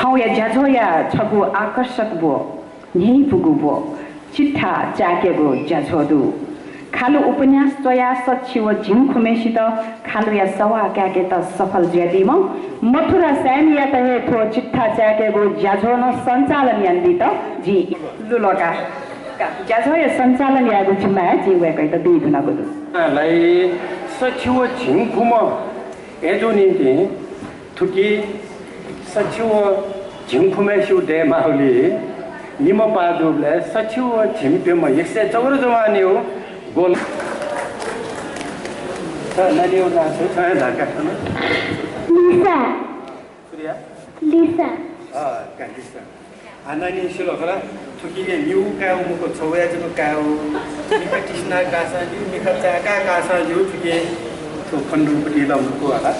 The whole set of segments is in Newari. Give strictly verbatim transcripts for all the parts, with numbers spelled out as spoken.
थौंया ज्याझ्वःया छगू आकर्षक ब्व, न्ह्यइपुगु ब्व, चिट्ठा चाय्‌केगु ज्याझ्वः दु। खालु उपन्यास च्वयाः सछि व झिंखुम्हेसित खालुया सवाः काय्‌केत सफल जुयादीम्ह मथुरा साय्‌मियात हे थ्व चिट्ठा चाय्‌केगु ज्याझ्वः नं सञ्चालन यानादीत जिं लुलका। ज्याझ्वःया सञ्चालन यायेगु जिम्मा हे जिं वय्‌कःयात बी धुनागु दु। लाई सछि व झिंखुम्ह अय्‌जूगु निंतिं थुकी सछि व झिंखुम्हेसिगु दयेमाःगुलिं निम्ह पाः जूबलय् सछि व झिंप्यम्ह एक सय चौध जवानयागु गोल। छ नानीयागु नां छु? छं हे धाका थन। लिसा। सूर्या? लिसा। अँ, का लिसा। आ, नानी सिल खला, थुकिया निगू काय् मखु, छगूया जक काय्। मिखा तिसिना काःसां ज्यू, मिखा चाय्‌का काःसां ज्यू, थुकी थ्व खण्डुपति ला मखु हला।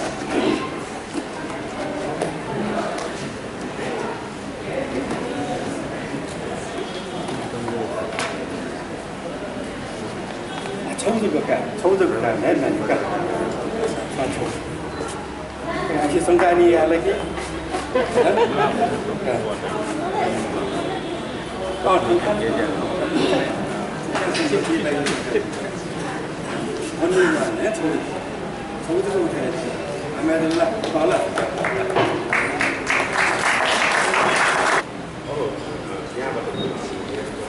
आ, छगू जक काय्, छगू जक काय्, हे नानी का। आ, छगू। अथे शंका नि याला कि? अँ, ठीक।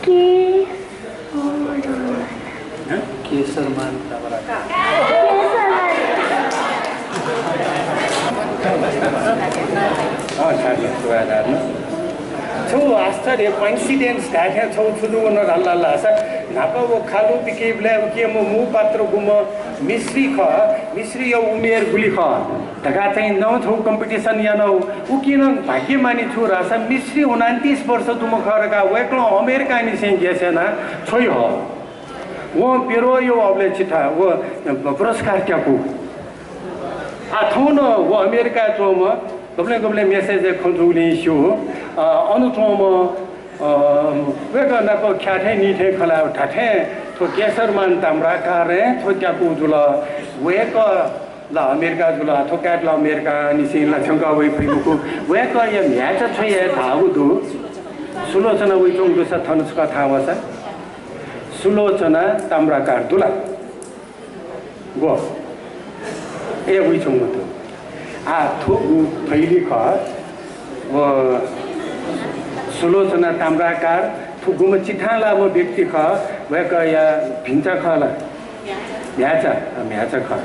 के? हँ? केशरमान ताम्राकार। अँ, छगू आश्चर्य coincidence धायेथें छगू छु जूगु नं धाल धाःसा न्हापा व खालु पिकइबलय् उकिया मू पात्र गुम्ह मिश्री खः, मिश्रीया उमेर गुलि खः धकाः चाहिँ नं छगू competition यानाः उकिं नं भाग्यमानी छु धाःसा मिश्री उनन्तिस वर्ष दुम्ह खः धकाः वय्‌कलं अमेरिकांनिसें guess यानाः छ्वइ हः। वं पेरोयो अबलय् चिट्ठा व पुरस्कार त्याकू। आ, थौं नं व अमेरिकाय् च्वंम्ह, गबलें गबलें message-य् खँ जूगुलिं स्यू, अ, अन च्वंम्ह, अ, वय्‌कः नाप ख्याथें नीथें खँ ल्हायेगु धात्थें थ्व केशरमान ताम्राकारं थ्व त्याकू जुल। वय्‌कः ला अमेरिका जुल, थ्व काय्‌त ला अमेरिकांनिसें ला थ्यंकः वइ फइ मखु। वय्‌कःया म्ह्याय्‌चा छ्वया धाःगु दु। सुलोचना वइच्वंगु दुसा थन छकः थाहां वःसा। सुलोचना ताम्राकार दु ला? ग्व? ए, वइच्वंगु दु। आ, थ्व गु फैली खः। व सुलोचना ताम्राकार, थ्व गुम्ह चिट्ठां लाःम्ह व्यक्ति खः, वय्‌कःया भिंचा खः ला? म्ह्याय्‌चा, अ, म्ह्याय्‌चा खः।